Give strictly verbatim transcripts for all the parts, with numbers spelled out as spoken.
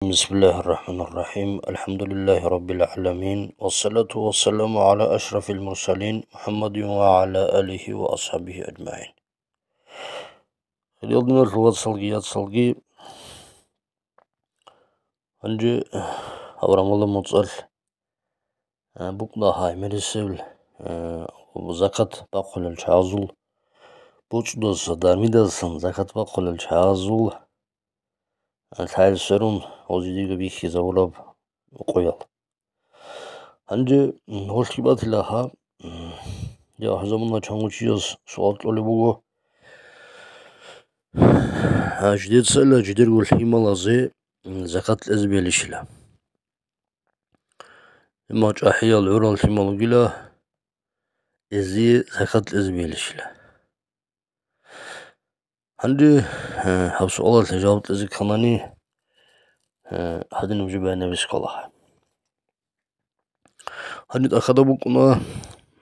بسم الله الرحمن الرحيم. الحمد لله رب العالمين. والصلاة والسلام على أشرف المرسلين محمد وعلى آله وأصحابه أجمعين. Хириял диналъул вацалги яцалги, гьанже гьаб Рамазан моцӀалъ, э, букӀна гьай гӀемерисел, э, закат бахъулел чагӀазул, бочӀудаса, дармидасан закат бахъулел чагӀазул, э, лъайил сверун, гъози диго бихьизабураб къоял. Гьанже, м, гъолъги батила гьаб, м, я, гьазамуна чангъучияс суал кьолеб буго. А, жидецайила жидерго лъималазе, м, закат кьезе белищила? Имма чӀахӀиял гӀурал лъимал ругила, эзие закат кьезе белищила? Гьанже, э, гьаб суалалъе жаваб кьезе кканани, э, гьадинаб жо баян гьабизе ккола. Гьанже тӀахьазда букӀуна,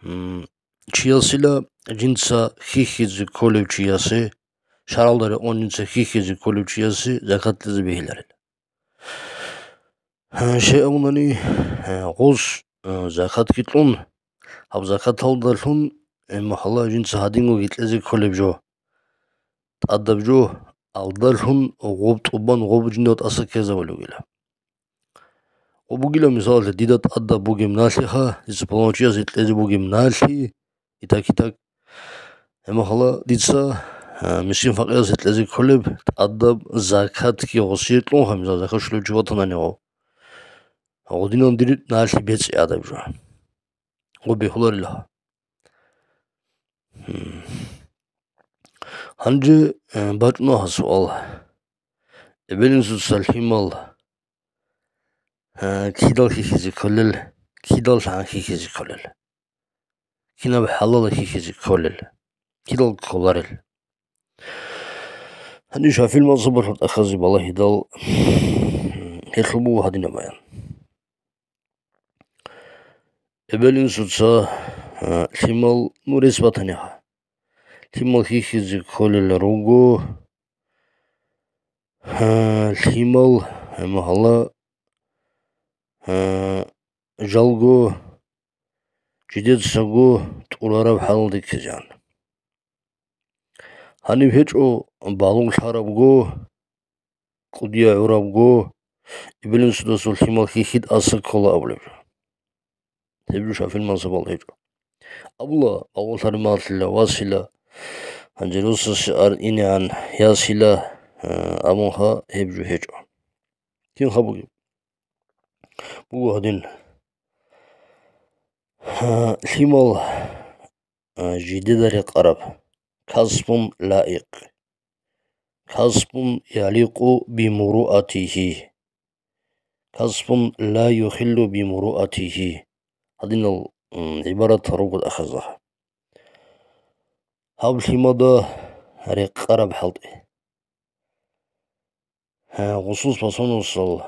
м, чиясила жинца хьихьизе кколев чиясе, шаргӀалда рекъон жинца хьихьизе кколев чиясе закат кьезе бегьиларила. Гьанже абунани, гъос, э, закатги кьун, гьаб закаталдалъун, э, магьала жинца гьадингоги кьезе кколеб жо, тӀадаб жо, алдалъун гъоб тӀубан гъоб жинда тӀаса ккезабулеб бугила. Гъоб бугила, мисалалъе, дида тӀадаб бугеб налъиха, дица пуланав чиясе кьезе бугеб налъи, итак, итак. Гьеб мехалъ дица, а, мискин-факъирасе кьезе кколеб тӀадаб закатги гъосие кьунха, мисал, закат щолев чи ватанани гъов. Гъодинан дир налъи бецӀи тӀадаб жо. Гъоб бегьуларила. Гьанже, э, бачӀуна гьаб суал. Эбел-инсуца лъимал, э, кидал хьихьизе кколел, кидал лъан хьихьизе кколел? Кинаб хӀалалда хьихьизе кколел? Кидал кколарел? Гьанив ШафигӀил мазгьабалъул тӀахьазе балагьидал, гьелъул буго гьадинаб баян. Эбел-инсуца, а, лъимал нурес батаниха. Лъимал хьихьизе кколел руго, а, лъимал, гьеб мехалъ, а, жалго, жидецаго тӀурараб хӀалалде ккезегӀан. Гьанив гьечӀо балугълъарабго, кӀудияй гӀурабго, эбел-инсудасул лъимал хьихьи тӀаса ккола абулеб жо. Гьеб жо ШафигӀил мазгьабалда гьечӀо. Абула, балугълъараб мехалъила, васила, гьанже росасе ар инегӀан ясила, а, абунха гьеб жо гьечӀо. Кинха бугеб? Буго гьадин. Лъимал, а, жидеда рекъараб, касбун лаикъ, касбун яликъу бимуруатихи, касбун ла юхиллу бимуруатихи, гьадинал, м, гӀибарат руго тӀахьазда. Гьаб лъимада рекъараб хӀалтӀи. Гьа, гъусул способностал,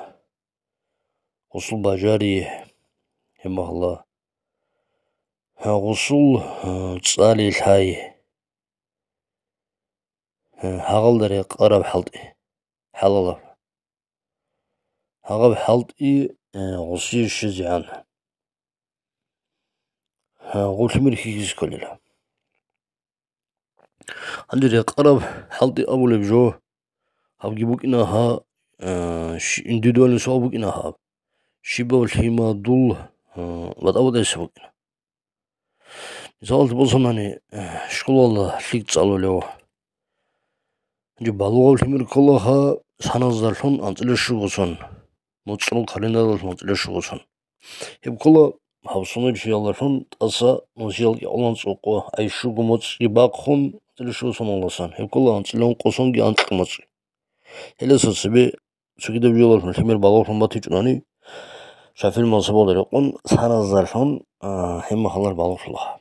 гъусул бажари, гьеб мехалъ. Гьа, гъусул, а, цӀали лъай. Гьа, гьагъалда рекъараб хӀалтӀи, хӀалалаб. Гьагъаб хӀалтӀи, а, гъусие щвезегӀан. Гьа, гъулъмир хьихьизе кколила. Гьанже рекъараб хӀалтӀи абулеб жо, гьабги букӀина гьа, а, щи-, индивидуальный суал букӀина гьаб. Щибаб лъимадул, а, батӀа-батӀаяб букӀина. Мисалалъе босанани, а, школалда лъикӀ цӀалулев. Гьанже балугъав лъимер ккола гьа саназдалъун анцӀила щуго сон, моцӀрол календаралъун анцӀила щуго сон. Гьеб ккола гьаб сунел чиялдалъун тӀаса нусиялги гӀолан цӀукъу, ай щуго моцӀги бахъун, анцӀила щуго соналдасан. Гьеб ккола анцӀила ункъо сонги анкьго моцӀги. Гьелдаса цебе цогидаб жоялъул лъимер балугълъун батичӀунани, ШафигӀил мазгьабалда рекъон саназдалъун, а, гьеб мехалъ балугълъула.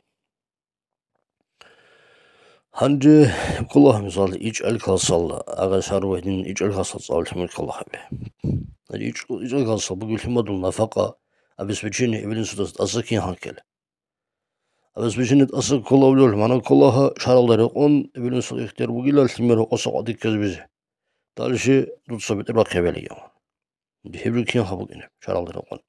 Гьанже ккола гьаб, мисал, ичӀал классалда, агар шагьар вагьдин ичӀал классалда цӀалулев лъимер ккола гьаб. Ич-, ичӀал классалда бугеб лъимадул нафакъа, обеспечение эбел-инсудаса тӀаса кин гьанккел. Обеспечение тӀаса ккола абулеб магӀна ккола гьа, шагьаралда рекъон эбел-инсул ихтияр бугила лъимер гьоркьоса къватӀиб ккезабизе. Дальше дуца бетӀер бахъи гьабилин. Гьеб жо кин гьаб букӀине, шаргӀалда рекъон.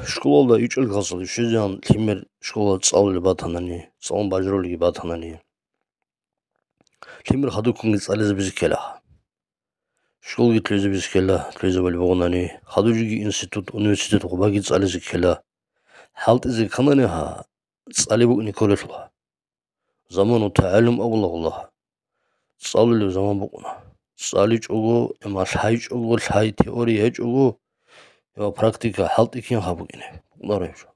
Школалда ичӀел классалде щвезегӀан лъимер школалда цӀалулеб батанани, цӀалун бажарулеги батанани, лъимер хадубккунги цӀализабизе ккела. Школги лъугӀизабизе ккела, лъугӀизабулеб бугонани, хадуб жеги институт, университет гъубаги цӀализе ккела. ХӀалтӀизе кканани гьа, цӀалеб букӀине кколелъул гьа. Заману тагӀаллум абулагъула гьа. ЦӀалулеб заман букӀуна. ЦӀаличӀого, эма лъайчӀого, лъай теория гьечӀого, эма практика хӀалтӀи кин гьаб букӀине букӀунаро гьеб жо.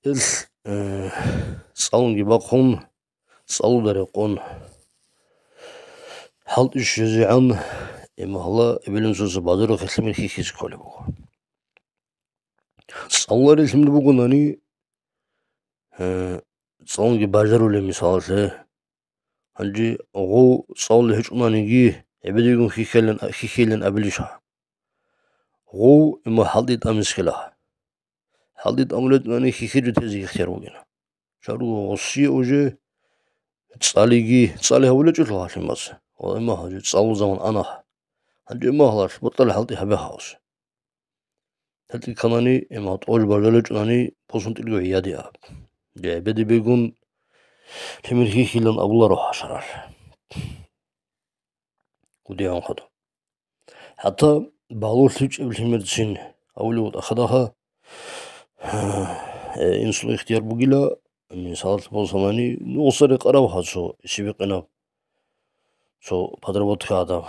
Ил, э, цӀалунги бахъун, цӀалулда рекъон, хӀалтӀи щвезегӀан, эма гьала эбел-инсуца бажарухъе лъимер хьихьизе кколеб буго. ЦӀалуларел лъимер бугонани, э, цӀалунги бажарулеб мисалалъе, гьанже гъов цӀалулев гьечӀонаниги, гӀебедигун хьихьилин, хьихьилин абилищ гьа? Гъов, эма хӀалтӀи тӀамискила. ХӀалтӀи тӀамулетӀунани хьихьизе тезе ихтияр бугина. Шаргу гъосие уже цӀалиги, цӀали гьавулечӀелъул гьалъимаца. Ва эма гьанже цӀалул заман ана. Гьанже эма гьалалъ бутӀал хӀалтӀи гьабе хаос. ХӀалтӀи кканани, эма тӀож бажалечӀунани босун тӀилгу гӀияде аб. Гьебеде бегун лъимер хьихьилан абуларо гьа шаргӀалъ. Гудигьан хадуб. ХӀатта балугълъичӀеб лъимерцин авулев тӀахадаха, э, инсул ихтияр бугила, мисалалъ босанани, нугъса рекъараб гьа цо исибикъинаб, цо подработка гьадаб,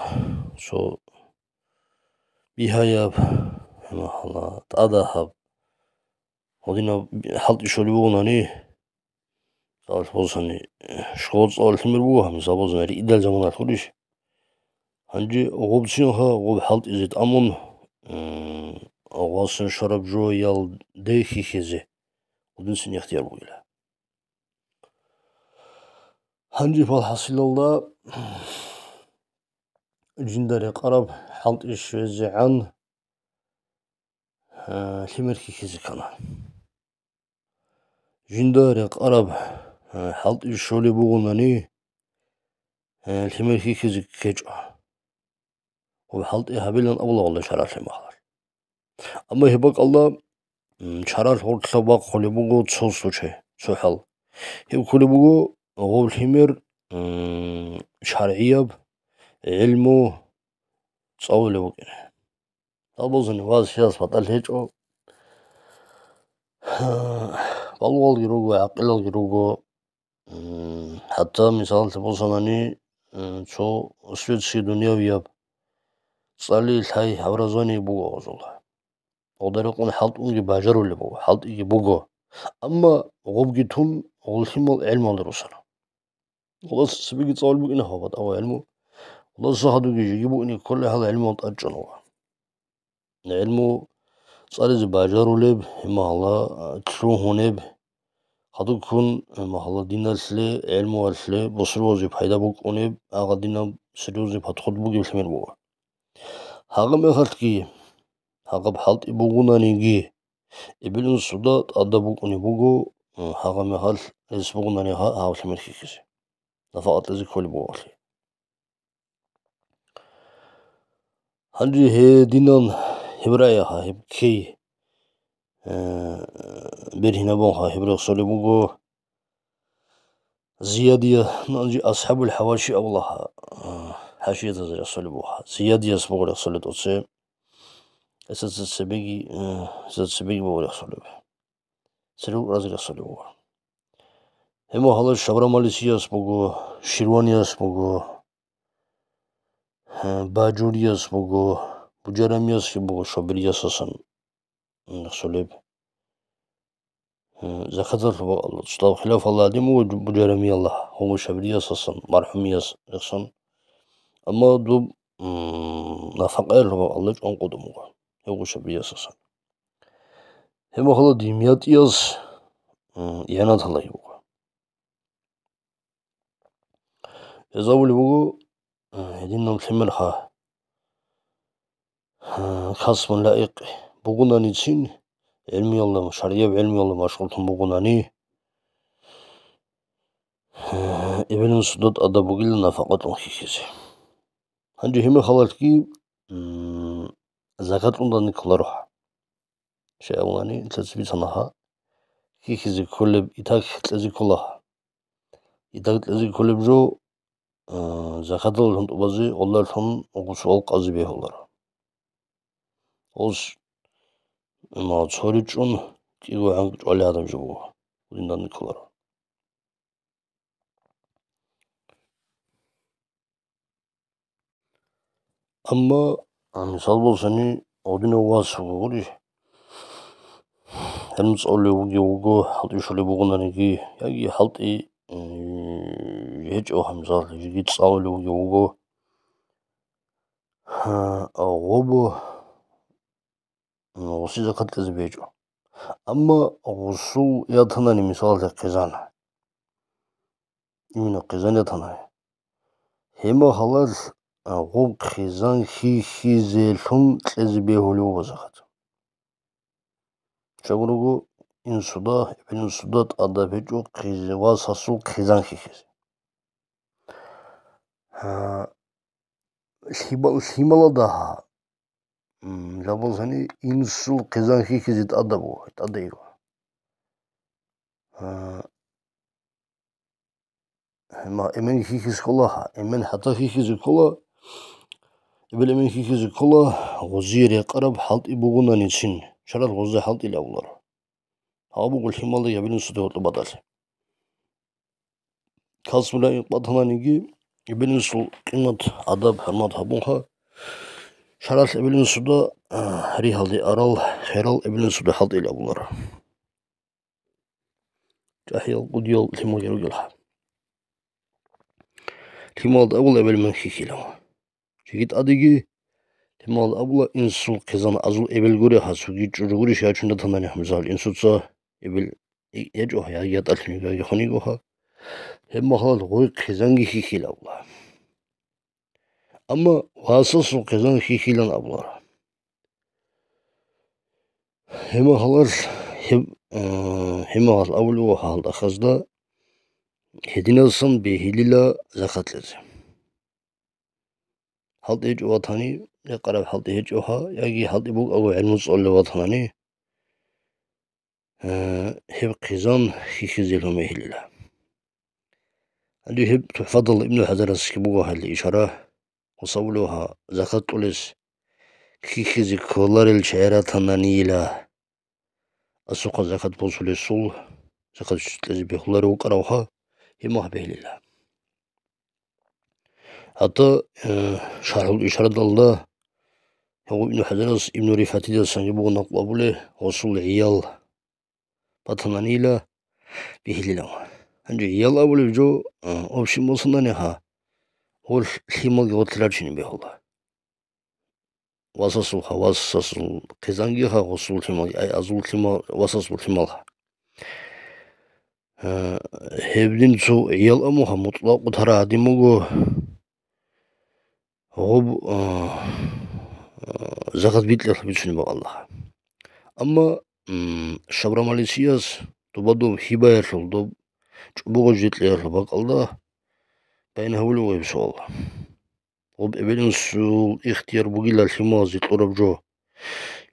цо бигьаяб, гьала, тӀадагьаб, гьадинаб хӀалтӀи щолеб бугонани, цӀалулъ босани, школа цӀалулъ лъимер буго гьаниб, мисал босани, ридал заманалъ гурищ. Гьанже гъубцин гьа, гъуб хӀалтӀизе тӀамун, м, гъвасан щвараб жоялде хьихьизе гъудинцин ихтияр бугила. Гьанже фалхӀасилалда жинда рекъараб хӀалтӀи щвезегӀан, э, лъимер хьихьизе ккана. Жинда рекъараб, э, хӀалтӀи щолеб бугонани, э, лъимер хьихьизе ккечӀо. Гъуб хӀалтӀи гьабилан абулагъула шаргӀалъе магьар. Амма гьеб бакӀалда, м, шаргӀалъ гъоркьа бахъулеб буго цо случай, цо хӀал. Гьеб кколеб буго гъуб лъимер, м, шаргӀияб гӀилму цӀалулеб букӀине. Гьаб бозани ваз-хьияс батӀал гьечӀо. Балугъалги руго, гӀакъилалги руго. М, хӀатта мисалалъе босанани, м, цо светский дуниявияб цӀали-лъай образование буго гъозул. Гъодарикъун хӀалтӀунги бажарулеб буго, хӀалтӀиги буго. Амма гъубги тун, гъуллъимал гӀелмуялда русана. Гъулас цебеги цӀалулеб букӀина гьаб батӀа ва гӀелму. Гъуласа гьадуги жеги букӀине кколей гьала гӀелмуялда тӀадчӀун ва. ГӀелму цӀализе бажарулеб, гьимагьала, а, лъугьунеб, хадубккун, гьимагьала диналъе, гӀелмуялъе, бусурбабазе пайда букӀунеб, агъадинаб серьёзный подход бугеб лъимер буго. Гьагъа мехалъги, гьагъаб хӀалтӀи бугунаниги, эбел-инсуда тӀадаб букӀунеб буго, гьагъа мехалъ рес бугунани гьа-, гьав лъимер хьихьизе. Нафакъатазе кколеб буго гьалъи. Гьанже гьединан гьеб раяха, гьеб ккей, э, бергьинабунха гьеб рехсолеб буго. Зиядия, ну, гьанже АсхӀабул ХӀаваши абула, э, хӀашиятазе рехсолеб буго. Зиядияс буго рехсолеб тӀоце. Эсаца цебеги, э, эсаца цебеги буго рехсолеб. Церул разе рехсолеб буго. Гьеб мехалъ Шабрамалисияс буго, Ширванияс буго, э, Бажурияс буго, Буджарамиясги буго, Шабириясасан рехсолеб. Э, закаталъул бакӀалда, цо хилафалда гьадин буго Буджарамиялда, гьуго Шабириясасан, мархӀумияс рехсон. Амма доб, м, нафакъаялъул бакӀалда чӀван къотӀун буго, гьев гъушабиясасан. Гьеб мехалъ Димятияс, м, иянаталдаги буго. Гьез абулеб буго, м, гьединаб лъимерха, м, касбун лаикъ бугунаницин, гӀилмиялда, шаргӀияб гӀилмиялда машгъуллъун бугунани, эбел-инсуда тӀадаб бугила нафакъатун хьихьизе. Гьанже гьеб мехалалъги, м, закат кьун данде кколаро. Щай абуни, нилъеца бицана гьа, хьихьизе кколеб итак кьезе ккола. Итак кьезе кколеб жо, а, закаталъул гьунтӀубазе гъолдалъун гъусул къазе бегьуларо. Гъос, ма, цо ричӀчӀун кӀиго гӀанкӀ чӀвалей гьадаб жо буго, гьедин данде кколаро. Амма, а, мисал босани, гьединав вас вугони, гьелмуцӀ цӀолев вугев вуго, хӀалтӀи щолеб бугонаниги, яги хӀалтӀи, м, гьечӀо, гьамзал, жеги цӀалулев вугев вуго. Гьа, а, гъобо, м, гъуси закат кьезе бегьичӀо. Амма гъусул ятанани, мисалалъе, хъизан. Именно хъизан ятанани. Гьеб мехалъ, а, гъоб хъизан хьихьизелъун кьезе бегьулев вуго закат. Щайгурелъул инсуда, эбел-инсуда тӀадаб гьечӀо хъиз-, васасул хъизан хьихьизе. Гьа, лъимал-, лъималазда гьа, м, жабазани инсул хъизан хьихьизе тӀадаб буго, тӀадайго. Гьа, гьема-, эмен хьихьизе ккола гьа, эмен хӀатта хьихьизе ккола, эбел-эмен хьихьизе ккола, гъозие рекъараб хӀалтӀи бугонаницин, шаргӀалъ гъозие хӀалтӀи абуларо. Гьаб буго лъималда эбел-инсуда гьоркьоб батӀалъи. Касбулаи батананиги, эбел-инсул къимат, адаб-хӀурмат гьабунха, шаргӀалъ эбел-инсуда, а, ригьалде арал, херал эбел-инсуда хӀалтӀи абуларо. ЧӀахӀиял, кӀудиял лъималги ругелха. Лъималазда абула эбел-эмен хьихьила. Жеги тӀадеги, лъималазда абула, инсул хъизан азул эбел гури гьа, цоги чӀужу гури, щай чун ратанани гьамзал, инсуца эбел гьечӀо гьа, яги ятӀалъун йиго, яги хун йиго гьа. Гьеб мехалъ гъой хъизанги хьихьила абула. Амма васасул хъизан хьихьилан абуларо. Гьеб мехалъ гьеб, э, гьеб мехалъ абулеб буго гьалдахъазда, гьединасан бегьилила закат кьезе. ХӀалтӀи гьечӀо ватани, рекъараб хӀалтӀи гьечӀо гьа, яги хӀалтӀи букӀаго гӀелму цӀолев ватанани, э, гьеб хъизан хьихьизе лъун бегьилила. Гьанже гьеб ТухӀфадал Ибну ХӀажарасги буго гьале ишара, гъос абулеб гьа, закат кьолес хьихьизе кколарел чагӀи ратананила, асухъа закат босулесул, закат кьезе бегьуларев вукӀаравха, гьеб мехалъ бегьилила. ХӀатта, э, ШархӀул Ишарадалда гьев Ибну ХӀажарас Ибну РифгӀатидасан буго накълу абулеб, гъосул гӀиял батананила бегьилилан. Гьанже гӀиял абулеб жо, э, общем босанани гьа, гъолъ лъималги гъорлъ рачине бегьула. Васасул гьа, васасул хъизанги гьа, гъосул лъималги, ай, азул лъимал, васасул лъимал гьа. Э, гьеб дин цо гӀиял амуха мутӀлакъ тара гьадин буго, гъоб, а, а, закат бикьараб бицунеб бакӀалда. Амма, м, Шабрамалисияс доба доб хьибаялъул, доб чӀобогъо жикьаялъул бакӀалда байин гьавулев гьеб суал. Гъоб эбел-инсул ихтияр бугила лъималазе кьураб жо.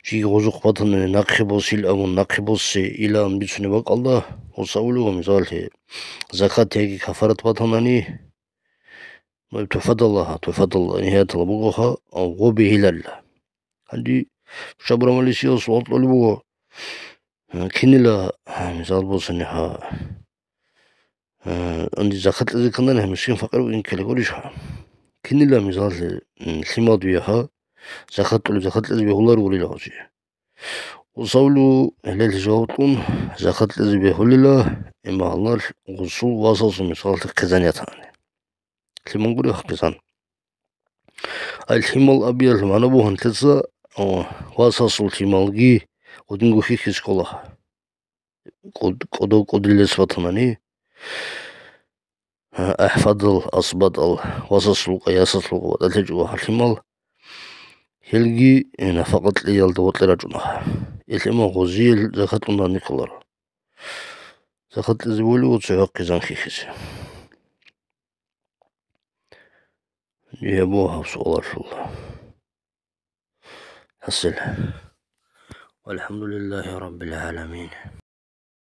Жиги гъозухъ батанани нахъе босил абун, нахъе босе илан бицунеб бакӀалда, гъос абулев, мисаллъи, закат яги кафарат батанани, ну, ТухӀфадалла гьа, ТухӀфадалла, НихӀияталла буго гьа, гъоб бегьиларила. Гьанже Шабрамалисияс суал кьолеб буго, кинила, мисал босани гьа, Э, анди закат кьезе кканани гьа мискин-факъир вугин ккела гурищ гьа? Кинила мисаллъи, м, лъимал дуе гьа, закат кьолеб, закат кьезе бегьуларо гурила гъози. Гъос абулев, гьелъие жаваб кьун, закат кьезе бегьулила, имагьалар гъусул васасул мисаллъи хъизан ятани. Лъимал гури гьа хъизан. Ай лъимал абиялъ магӀна бугьанлъица, о, васасул лъималги гъудинго хьихьизе ккола гьа. кӀуд-, кӀодов кӀудилес ватанани, а, ахӀфадал, асбатал, васасул къа, ясасул къа батӀалъи гьечӀого гьа лъимал, гьелги, э, нафакъа кьеялда вокьи рачӀуна гьа. Гьелъ иман гъозие закат кьун данде кколаро. Закат кьезе бегьулеб цохӀо хъизан хьихьизе. Гьеб буго гьаб суалалъул хӀасил. ВалхӀамдулиллагьи раббил гӀаламин.